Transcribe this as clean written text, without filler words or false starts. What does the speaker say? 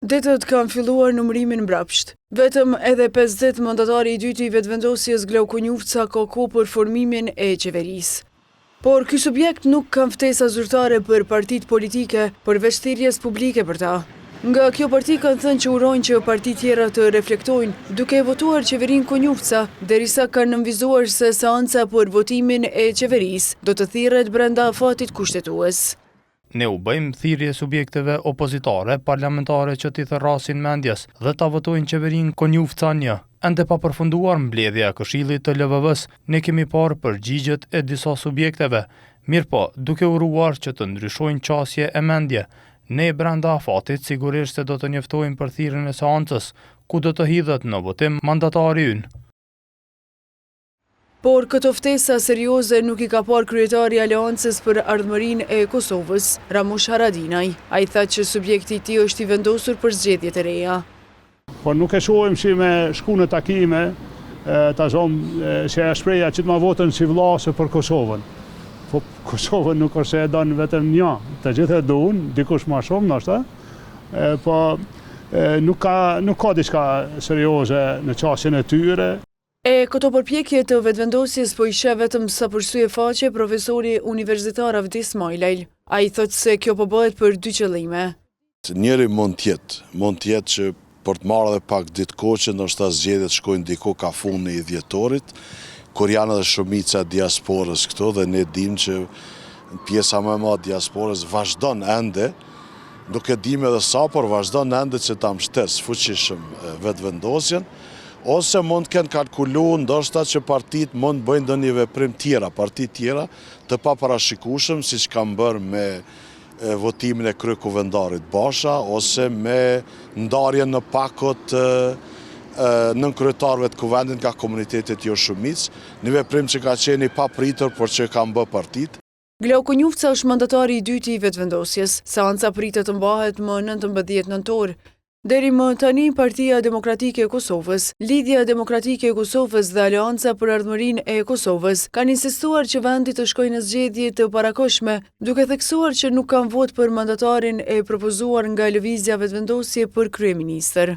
Ditët kanë filluar numërimin mbrapsht. Vetëm edhe 5 ditë mandatari i dytë i Vetëvendosjes Glauk Konjufca ka kohë për formimin e qeverisë. Por ky subjekt nuk kanë ftesa zyrtare për partitë politike, përveç thirrjes publike për ta. Nga kjo parti kanë thënë që urojnë që partitë tjera të reflektojnë, duke e votuar qeverinë Konjufca, derisa kanë nënvizuar se seanca për votimin e qeverisë do të thirret brenda afatit kushtetues. Ne u bëjmë thirrje subjekteve opozitare parlamentare që t'i thërrasin mendjes dhe ta votojnë qeverinë Konjufca një. Ende pa përfunduar mbledhja e Këshillit të LVV-së, ne kemi parë përgjigjet e disa subjekteve. Mirëpo, duke uruar që të ndryshojnë qasje e mendje, ne brenda afatit sigurisht se do të njoftojmë për thirrjen e seancës, ku do të hidhet në votim mandatari ynë. Por këto ftesa serioze nuk i ka parë kryetari i Aleancës për Ardhmërinë e Kosovës, Ramush Haradinaj. Ai tha që subjekti i tij është i vendosur për zgjedhjet e reja. Po nuk e shohim si me shku në takime, ta zomë se ajo shprehja qitma votën si vlla se për Kosovën. Po Kosovën nuk është se e don vetëm një, të gjithë e duan, dikush ma shumë ndoshta, po nuk ka nuk ka diçka serioze në qasjen e tyre. E këto përpjekje të Vetëvendosjes po i sheh vetëm sa për sy e faqe profesori universitar Avdi Smajlaj. Ai thotë se kjo po bëhet për dy qëllime. Njëri mund të jetë, mund të jetë që për të marrë edhe pak ditë kohë që ndoshta zgjedhjet shkojnë diku ka fundi i dhjetorit, kur janë edhe shumica e diasporës këtu dhe ne dimë që pjesa më e madhe e diasporës vazhdon ende, nuk e dimë edhe sa, por vazhdon ende që ta mbështesë fuqishëm Vetëvendosjen. Ose mund të kenë kalkulu ndoshta që partitë mund të bëjnë ndonjë veprim tjera, partitë tjera të paparashikueshëm, siç kanë bërë me votimin e kryekuvendarit Basha, ose me ndarjen në pako të nënkryetarëve të kuvendit nga komunitetet jo shumicë, një veprim që ka qenë i papritur, por që e kanë bërë partitë. Glauk Konjufca është mandatari i dytë i Vetëvendosjes. Seanca pritet të mbahet më 19 nëntor. Deri më tani, Partia Demokratike e Kosovës, Lidhja Demokratike e Kosovës dhe Aleanca për Ardhmërinë e Kosovës kanë insistuar që vendi të shkojë në zgjedhje të parakohshme, duke theksuar që nuk kanë votë për mandatarin e propozuar nga Lëvizja Vetëvendosje për kryeministër.